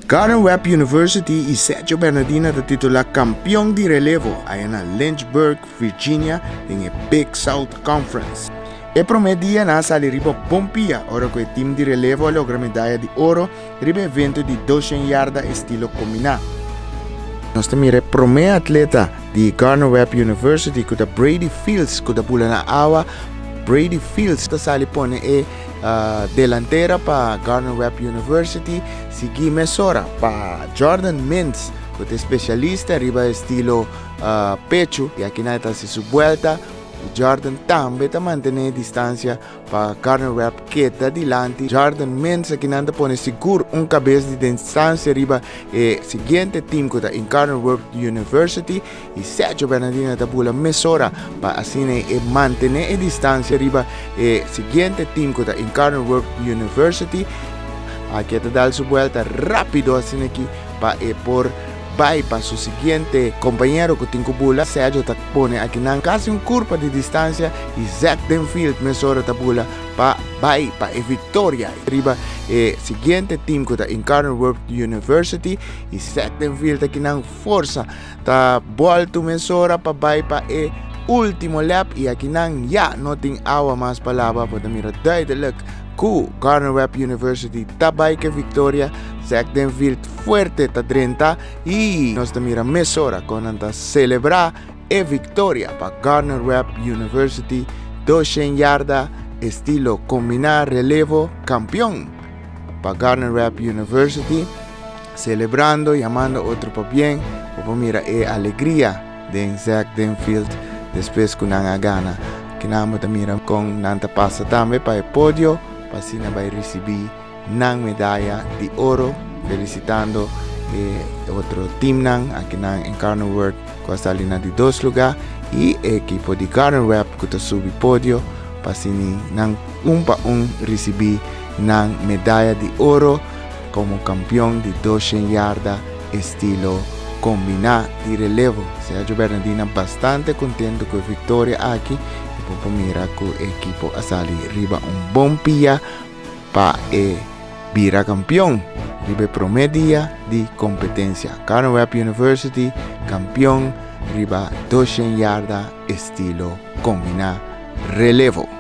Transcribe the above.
Gardner Webb University y Sergio Bernardina ta titula campeon di relevo aya na Lynchburg, Virginia den e Big South Conference. E prome dia nan a sali riba bon pia ora cu e team di relevo a logra medaya di oro riba evento di 200 yarda estilo combina. Nos ta mira e prome atleta di Gardner Webb University cu ta Brady Fields cu ta bula na awa. Brady Fields ta sali pone e delantera pa Gardner Webb University, sigui mesora pa Jordan Mintz cu ta especialista riba estilo pecho y aki nan ta haci su buelta. Jordan tambe ta mantene distancia pa Gardner Webb keda dilanti. Jordan Mintz aki nan ta pone sigur un cabes di distancia riba e siguiente team cu ta Gardner Webb University y Sergio Bernardino ta bula mesora pa asina e mantene e distancia riba e siguiente team cu ta Gardner Webb University. Aki ta dal su vuelta rapido asina aki pa e por bai pa su siguiente compañero cu tin cu bula. Sergio ta pone aki nan casi un curpa di distancia y Zach Denfield mesora ta bula pa bai pa e victoria riba e siguiente team cu ta Gardner Webb University y Zach Denfield aki nan forsa ta bolto mesora pa bai pa e ultimo lap y aki nan ya no tin awa mas pa laba. Bo ta mira duidelijk cu Gardner Webb University ta bai cu e victoria. Zach Denfield fuerte ta drenta y nos ta mira mesora con nan ta celebra e victoria pa Gardner Webb University. 200 yarda estilo combina relevo, campeon pa Gardner Webb University, celebrando, yamando otro pabien. Bo mira e alegria den Zach Denfield despues cu nan a gana. Cu nan ta mira con nan ta pasa tambe pa e podio, pa asina bai ricibi nan medaya di oro, felicitando e otro team nan, aki nan Incarnate Word cu a sali na di dos lugar y e ekipo di Gardner Webb cu ta subi podio pa asina nan un pa un ricibi nan medaya di oro como campeon di 200 yarda estilo combina di relevo. Sergio Bernardina bastante contento cu e victoria aki y por mira cu e ekipo a sali riba un bon pia pa e bira campeon riba prome dia di competencia. Gardner Webb University campeon riba 200 yarda estilo combina relevo.